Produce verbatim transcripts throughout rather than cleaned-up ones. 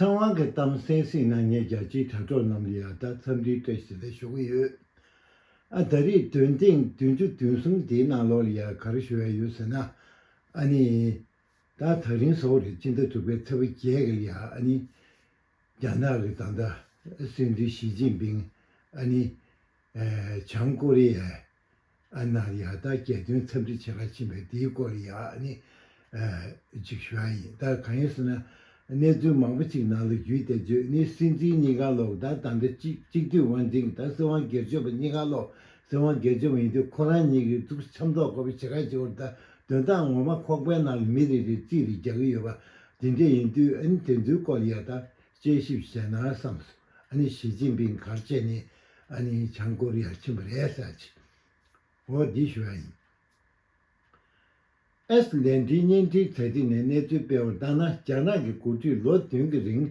ཚེ་དབང་གི་གཏམ་གསན་གཟིགས་གནང་མཁན་རྒྱ་ཆེའི་དྲ་གྲོགས་རྣམས་ལ་ཡང་ད་འཚམས་འདྲིའི་བཀྲ་ཤིས་བདེ་ལེགས་ཞུ་གི་ཡོད། ཨ་ད་རེས་འདོན་ཐེངས་བདུན་ཅུ་དོན་གསུམ་དེའི་ནང་ལོགས་ལ་ཡང་ག་རེ་ཞུ་ཡ་ཡོད་ཟེར་ན། ཨ་ནི། ད་ད་རིང་སོགས་རེད། སྤྱི་ཟླ་དྲུག་པའི་ཚེས་པ་བརྒྱད་ཀྱི་ལ་ཡང་ཨ་ནི། རྒྱ་ནག་གི་ད་ལྟ་སྲིད་འཛིན་ཞི་ཅིན་ཕིང་ཨ་ནི། བྱང་ཀོ་རི་ཡའི་ཨ་ནང་ཡ་ད་རྒྱལ་དོན་འཚམས་འདྲི་བྱེད་ག་ཕྱིན་པའི་དེའི་སྐོར་ལ་ཡ་ཨ་ནི་ཅིག་ཞུ་ཡ་ཡིན། ད་གང་ཡིན་ཟེར་ན། གནས་ཚུལ་མང་པོ་ཅིག་ནང་ལ་བརྒྱུད་དེ་བརྗོད་ནི། སྲིད་འཛིན་གཉིས་ཀ་ལོག་ད་ད་ལྟ་གཅིག་གཅིག་སྡུད་དབང་འཛིན་གྱི་ད་སྲིད་དབང་སྒེར་གཅོད་པ་གཉིས་ཀ་ལོག་སྲིད་དབང་སྒེར་གཅོད་པ་ཡིན་དུས་ཁོ་རང་གཉིས་ཀྱི་འདུག་འཆམ་ཐོག་དགོས་པ་བྱེད་ག་བྱེད་བར་ད་དོན་དག་ངོ་མ་ཁོག་པའི་ནང་ལ་མི་རེ་རེ་རྩིས་རེ་རྒྱག་གི་ཡོད་པ་དེ་འདྲ་ཡིན་དུས་ཨ་ནི་དེ་ཚོའི་སྐོར་ལ་ཡ་ད། དཔྱད་ཞིབ་བྱས་ན་བསམས་སོང་། ཨ་ནི་ཞི་ཅིན་ཕིང་ག་རེ་བྱས་ནས་ཨ་ནི་བྱང་ཀོ་རི་ཡར་ཕྱིན་པ་རེད་ཟེར་ཅིག་འོ་འདི་ཞུ་ཡ་ཡིན། ཨེས་ལན་ཌིའི་བརྙན་འཕྲིན་དྲ་ཐིག་ནས་གནས་ཚུལ་སྤེལ་བར་ལྟར་ན། རྒྱ་ནག་གི་འགོ་ཁྲིད་ལོ་བདུན་གྱི་རིང་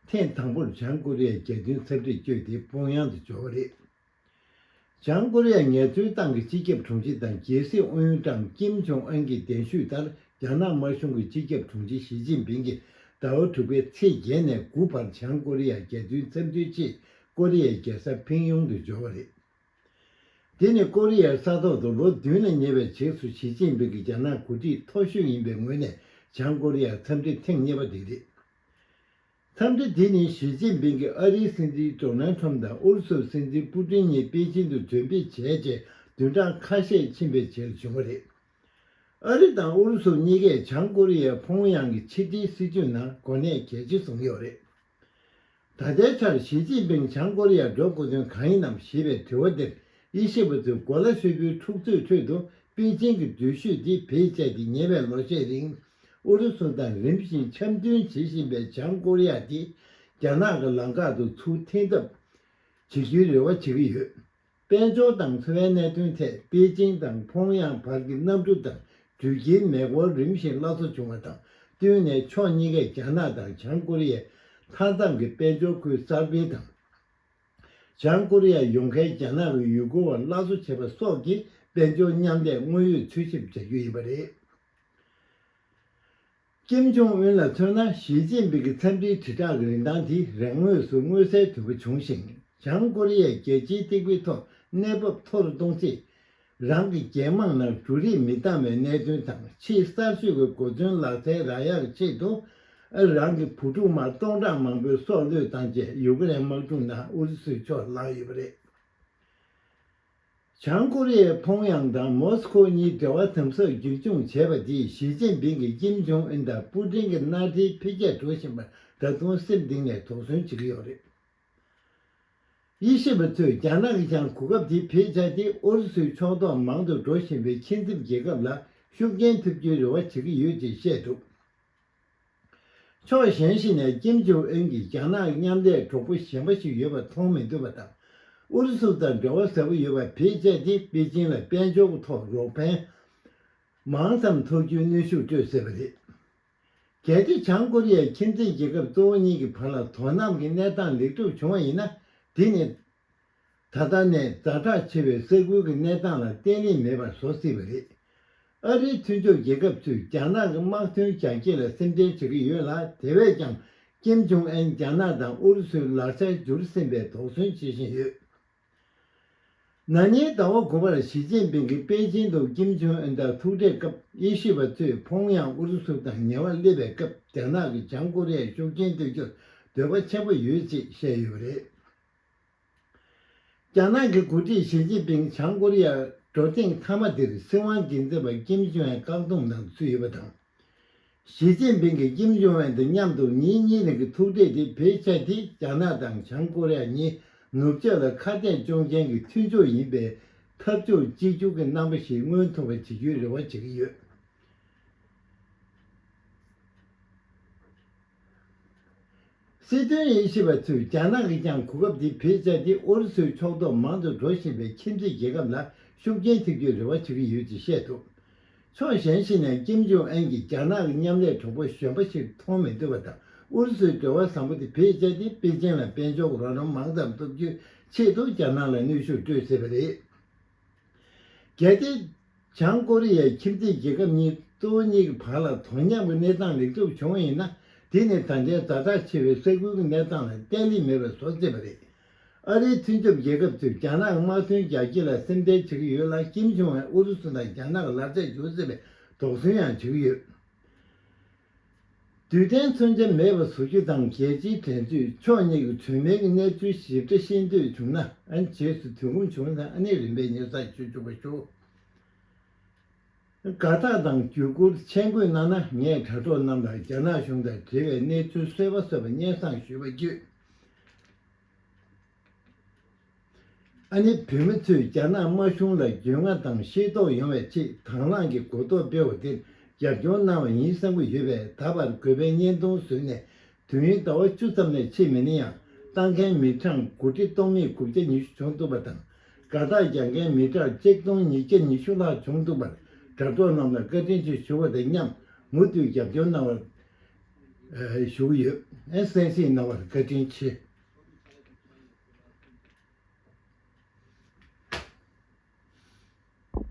ཐེངས་དང་པོར་བྱང་ཀོ་རི་ཡའི་རྒྱལ་དོན་འཚམས་འདྲིར་བསྐྱོད་དེ་ཕོང་ཡང་དུ་འབྱོར་བ་རེད། བྱང་ཀོ་རི་ཡ་ངལ་རྩོལ་ཏང་གི་སྤྱི་ཁྱབ་དྲུང་ཆེ་དང་རྒྱལ་སྲིད་ཨུ་ཡོན་ཀྲང་ཀིམ་ཇོང་ཨན་གྱི་གདན་ཞུས་ལྟར། རྒྱ་ནག་དམར་གཞུང་གི་སྤྱི་ཁྱབ་དྲུང་ཆེ་ཞི་ཅིན་ཕིང་གིས་ཟླ་བ་དྲུག་པའི་ཚེས་བརྒྱད་ནས་དགུ་བར་བྱང་ཀོ་རི་ཡར་རྒྱལ་དོན་འཚམས་འདྲིའི་ཆེད་ཀོ་རི་ཡའི་རྒྱལ་ས་ཕིང་ཡོང་དུ་འབྱོར་བ་རེད། དེ་ནི་ཀོ་རི་ཡའི་ས་ཐོག་ཏུ་ལོ་བདུན་ལ་ཉེ་བའི་རྗེས་སུ་ཞི་ཅིན་ཕིང་གིས་རྒྱ་ནག་འགོ་ཁྲིད་མཐོ་ཤོས་ཡིན་པའི་ངོས་ནས་བྱང་ཀོ་རི་ཡར་འཚམས་འདྲི་ཐེངས་གཉིས་པ་དེ་རེད། འཚམས་འདྲི་དེ་ནི་ཞི་ཅིན་ཕིང་གིས་ཨ་རིའི་སྲིད་འཛིན་ཌོ་ནལ་ཁྲམ་དང་ཨུ་རུ་སུའི་སྲིད་འཛིན་པུ་ཏིན་གཉིས་པེ་ཅིང་དུ་མགྲོན་འབོད་བྱས་རྗེས་བདུན་ཕྲག་ཁ་ཤས་ཕྱིན་པའི་རྗེས་ལ་བྱུང་བ་རེད། ཨ་རི་དང་ཨུ་རུ་སུ་གཉིས་ཀས་བྱང་ཀོ་རི་ཡའི་ཕོང་ཡང་གི་ཕྱི་འབྲེལ་སྲིད་ཇུས་ནང་གོ་གནས་གལ་ཆེ་བཟུང་ཡོད་རེད། ད་ལྟའི་ཆར་ཞི་ཅིན་ཕིང་བྱང་ཀོ་རི་ཡར་འགྲོ་དགོས་དོན་གང་ཡིན་ནམ་ཞེས་པའི་དྲི་བ་འདིར་དབྱེ་ཞིབ་པ་ཚོས་གོ་ལ་ཧྲིལ་པོའི་འཁྲུག་རྩོད་ཁྲོད་དུ་པེ་ཅིང་གི་འགྲུལ་བཞུད་འདི་བེད་སྤྱད་དེ་ཉེ་བའི་ལོ་ཤས་རིང་ཨུ་རུ་སུ་དང་རིམ་བཞིན་འཆམ་མཐུན་བྱེད་བཞིན་པའི་བྱང་ཀོ་རི་ཡ་དེ་རྒྱ་ནག་གི་ལམ་ཁ་དུ་ཚུར་འཐེན་ཐབས་བྱེད་རྒྱུའི་རེ་བ་བྱེད་ཀྱི་ཡོད། དཔལ་འབྱོར་དང་འཚོ་བའི་གནད་དོན་ཐད་པེ་ཅིང་དང་ཕོང་ཡང་བར་གྱི་གནམ་གྲུ་དང་འགྲུལ་སྐྱེལ་མེ་འཁོར་རིམ་བཞིན་སླར་གསོ་བྱུང་བ་དང་བསྟུན་ནས་ཕྱོགས་གཉིས་ཀས་རྒྱ་ནག་དང་བྱང་ཀོ་རི་ཡའི་མཐའ་མཚམས་ཀྱི་དཔལ་འབྱོར་ཁུལ་གསར་སྤེལ་དང་། བྱང་ཀོ་རི་ཡར་ཡོང་མཁན་རྒྱ་ནག་གི་ཡུལ་སྐོར་བ་སླར་གསོ་བྱེད་པ་སོགས་ཀྱི་དཔལ་འབྱོར་མཉམ་ལས་དངོས་ཡོད་འཚོལ་ཞིབ་བྱ་རྒྱུ་ཡིན་པ་རེད། ཀིམ་ཇོང་ཨུན་ལ་མཚོན་ན་ཞི་ཅིན་ཕིང་གི་འཚམས་འདྲིའི་དྲིལ་བསྒྲགས་ཀྱི་རིན་ཐང་དེ་རང་ངོས་སུ་མངོན་གསལ་དོད་པོ་བྱུང་ཞིང་། བྱང་ཀོ་རི་ཡས་རྒྱལ་སྤྱིའི་སྟེགས་བུའི་ཐོག་གནས་བབ་མཐོ་རུ་གཏོང་ཆེད། རང་གི་རྒྱལ་དམངས་ནང་འབྲུ་རིགས་མི་འདང་བའི་གནད་དོན་དང་ཕྱིའི་གསར་ཤོས་ཀྱི་གོ་མཚོན་ལག་རྩལ་རག་ཡག་ཆེད་དུ། རང་གི་བུ་ཕྲུག་དམག་སྟོང་ཕྲག་མང་པོའི་སྲོག་བློས་བཏང་རྗེས་ཡུ་ཀེ་རེན་དམག་འཁྲུག་ནང་ཨུ་རུ་སུའི་ཕྱོགས་ལངས་ཡོད་པ་རེད། བྱང་ཀོ་རི་ཡའི་ཕོང་ཡང་དང་མོ་སི་ཁོ་གཉིས་འབྲེལ་བ་དམ་ཟབ་རྒྱུན་འཁྱོངས་བྱས་པ་དེས་ཞི་ཅིན་ཕིང་གིས་ཀིམ་ཇོང་ཨུན་དང་པུ་ཏིན་གྱི་མནའ་འབྲེལ་འཕེལ་རྒྱས་འགྲོ་བཞིན་པར་ད་དུང་སེམས་གཏིང་ནས་དོགས་ཟོན་བྱེད་ཀྱི་ཡོད་རེད། དབྱེ་ཞིབ་པ་ཚོས་རྒྱ་ནག་གིས་ཀྱང་གོ་སྐབས་དེ་བེད་སྤྱད་དེ་ཨུ་རུ་སུའི་ཕྱོགས་གཏོགས་མང་དུ་འགྲོ་བཞིན་པའི་ཁྱིམ་མཚེས་རྒྱལ་ཁབ་ལ་ཤུགས་རྐྱེན་ཐེབས་རྒྱུའི་རེ་བ་བྱེད་ཀྱི་ཡོད་ཅེས་བཤད་འདུག་ཕྱོགས་གཞན་ཞིག་ནས་ཀིམ་ཇོང་ཨུན་གྱིས་རྒྱ་ནག་གི་མཉམ་ལས་གྲོགས་པོ་གཞན་པ་ཞིག་ཡོད་པ་མཐོང་མི་ཐུབ་པ་དང་། ཨུ་རུ་སུ་དང་འབྲེལ་བ་ཟབ་པོ་ཡོད་པ་བེད་སྤྱད་དེ་པེ་ཅིང་ལ་དཔལ་འབྱོར་གྱི་ཐོག་རོགས་ཕན་མང་ཙམ་ཐོབ་རྒྱུའི་གནོན་ཤུགས་སྤྲོད་སྲིད་པ་རེད། གལ་ཏེ་བྱང་ཀོ་རི་ཡའི་ཁྱིམ་མཚེས་རྒྱལ་ཁབ་གཙོ་བོ་གཉིས་ཀྱི་བར་ལ་དོ་མཉམ་གྱི་གནས་སྟངས་ལེགས་གྲུབ་བྱུང་བ་ཡིན་ན། དེ་ནི། ད་ལྟ་ནས་ཛ་དྲག་ཆེ་བའི་ས་ཁུལ་གྱི་གནས་སྟངས་ལ་བརྟན་ལྷིང་མེད་པར་བཟོ་སྲིད་པ་རེད། ཨ་རིའི་མཐུན་ཕྱོགས་རྒྱལ་ཁབ་ཚོས་རྒྱ་ནག་གི་དམག་དོན་རྒྱ་སྐྱེད་ལ་སེམས་ཁྲལ་བྱེད་ཀྱི་ཡོད་ལ། དེ་བས་ཀྱང་ཀིམ་ཇོང་ཨན་རྒྱ་ནག་དང་ཨུ་རུ་སུའི་ལག་ཆར་འགྱུར་སྲིད་པའི་དོགས་ཟོན་བྱེད་བཞིན་ཡོད། ན་ནིང་ཟླ་བ་དགུ་པར་ཞི་ཅིན་ཕིང་གིས་པེ་ཅིང་དུ་ཀིམ་ཇོང་ཨན་དང་ཐུག་འཕྲད་སྐབས། དབྱེ་ཞིབ་པ་ཚོས་ཕོང་ཡང་ཨུ་རུ་སུ་དང་ཉེ་བར་སླེབས་པའི་སྐབས། རྒྱ་ནག་གིས་བྱང་ཀོ་རི་ཡར་ཤུགས་རྐྱེན་ཐེབས་རྒྱུར་འདོད་པ་ཆེན་པོ་ཡོད་ཅེས་བཤད་ཡོད་པ་རེད། རྒྱ་ནག་གི་འགོ་ཁྲིད་ཞི་ཅིན་ཕིང་བྱང་ཀོ་རི་ཡར་འགྲོ་ཐེངས་མཐའ་མ་འདིར་སྲིད་དབང་སྒེར་འཛིན་པ་ཀིམ་ཇོང་ཨན་བཀག་སྡོམ་ནང་ཚུད་ཡོད་པ་དང་། ཞི་ཅིན་ཕིང་གིས་ཀིམ་ཇོང་ཨན་དང་མཉམ་དུ་ཉིན་གཉིས་རིང་གི་ཐུག་འཕྲད་དེ་བེད་སྤྱད་དེ། རྒྱ་ནག་དང་བྱང་ཀོ་རི་ཡ་གཉིས་ནུབ་ཕྱོགས་ལ་ཁ་གཏད་གཅོག་མཁན་གྱི་མཐུན་ཕྱོགས་ཡིན་པའི་འཐབ་ཕྱོགས་གཅིག་གྱུར་གྱི་རྣམ་པ་ཞིག་མངོན་ཐུབ་པ་བྱེད་རྒྱུའི་རེ་བ་བྱེད་ཀྱི་ཡོད། སྲིད་དོན་དབྱེ་ཞིབ་པ་ཚོས་རྒྱ་ནག་གིས་ཀྱང་གོ་སྐབས་འདི་བེད་སྤྱད་དེ་ཨུ་རུ་སུའི་ཕྱོགས་གཏོགས་མང་དུ་འགྲོ་བཞིན་པའི་ཁྱིམ་མཚེས་རྒྱལ་ཁབ་ལ་ཤུགས་རྐྱེན་ཐེབས་རྒྱུའི་རེ་བ་བྱེད་ཀྱི་ཡོད་ཅེས་བཤད་འདུག་ཕྱོགས་གཞན་ཞིག་ནས་ཀིམ་ཇོང་ཨན་གྱིས་རྒྱ་ནག་གི་མཉམ་ལས་གྲོགས་པོ་གཞོན་པ་ཞིག་མཐོང་མི་ཐུབ་པ་དང་། ཨུ་རུ་སུའི་འབྲེལ་བ་བཟང་པོ་དེ་བེད་སྤྱད་དེ་པེ་ཅིང་ལ་དཔལ་འབྱོར་གྱི་རོགས་རམ་མང་ཙམ་ཐོབ་རྒྱུའི་ཆེད་དུ་རྒྱ་ནག་ལ་གནོན་ཤུགས་སྤྲོད་སྲིད་པ་རེད། གལ་ཏེ། བྱང་ཀོ་རི་ཡའི་ཁྱིམ་མཚེས་རྒྱལ་ཁབ་གཉིས་གཙོ་བོ་གཉིས་ཀྱི་བར་ལ་དོ་མཉམ་གྱི་གནས་སྟངས་ལེགས་གྲུབ་བྱུང་བ་ཡིན་ན། དེ་ནི་ད་ལྟའི་ཛ་དྲག་ཆེ་བའི་ས་ཁུལ་གྱི་གནས་སྟངས་ལ་བརྟན་ལྷིང་མེད་པར་བཟོ་སྲིད་པ་རེད། ཨ་རིའི་མཐུན་ཕྱོགས་རྒྱལ་ཁབ་ཚོས་རྒྱ་ནག་དམག་དོན་རྒྱག་རྒྱུ་ལ་སེམས་ཁྲལ་བྱེད་ཀྱི་ཡོད་ལ། ཀིམ་ཇོང་ཨུན་ཨུ་རུ་སུ་དང་རྒྱ་ནག་གི་ལག་ཆ་འཇུག་སྲིད་པའི་དོགས་ཟོན་ཡང་བྱེད་ཀྱི་ཡོད། རྡུལ་ཕྲན་མཚོན་ཆ་མེད་པ་བཟོ་རྒྱུ་དང་། རྒྱལ་སྤྱིའི་འགྲན་རྩོད། ཕྱོགས་གཉིས་ཀྱི་གྲོས་མོལ་གྱི་གནས་ཚུལ་ཞིབ་ཕྲ་ཤེས་འདོད་བྱུང་ན། ཨ་ནི་རྗེས་སུ་དུས་ཁོམ་བྱུང་ན། ཨ་ནི་རིམ་པས་སྙན་སེང་ཞུ་ཆོག་པ་ཞུ། དགའ་རྟགས་དང་བརྒྱུད་བསྐུར་མཆན་འགོད་གནང་ན། ངས་དྲ་གྲོགས་རྣམས་ལ་རྒྱ་ནག་གཞུང་དང་འབྲེལ་བའི་གནས་ཚུལ་སོ་སོ་སོ་སོར་སྙན་སེང་ཞུ་བ་བརྒྱུད། ཨ་ནི་བོད་མི་ཚོས་རྒྱ་ནག་དམར་གཞུང་ལ་རྒྱུས་མངའ་དང་ཤེས་རྟོགས་ཡོང་བའི་ཆེད་དང་བླངས་ཀྱིས་གོ་རྟོགས་སྤེལ་བ་དེར་རྒྱབ་སྐྱོར་གནང་བ་ཡིན་བསམ་གྱི་ཡོད་པས། ད་བར་དགོས་པའི་བརྙན་ཐུང་བཟོས་ནས་དུས་ཡུན་ཟླ་བ་བཅུ་ཙམ་ལས་ཕྱིན་མེད་ན་ཡང་། ལྟ་མཁན་མི་གྲངས་དགུ་ཁྲི་སྟོང་མེད་དགུ་བརྒྱ་ཉི་ཤུ་བྱུང་འདུག་པ་དང་། དགའ་རྟགས་རྒྱག་མཁན་མི་གྲངས་གཅིག་སྟོང་ཉིས་བརྒྱ་ཉི་ཤུ་ལྷག་བྱུང་འདུག་པར་དྲ་གྲོགས་རྣམས་ལ་བཀའ་དྲིན་ཆེ་ཞུ་བ་དང་མཉམ། མུ་མཐུད་རྒྱབ་སྐྱོར་གནང་བར་ཞུ་གི་ཡོད། གསན་གཟིགས་གནང་བར་བཀའ་དྲིན་ཆེ།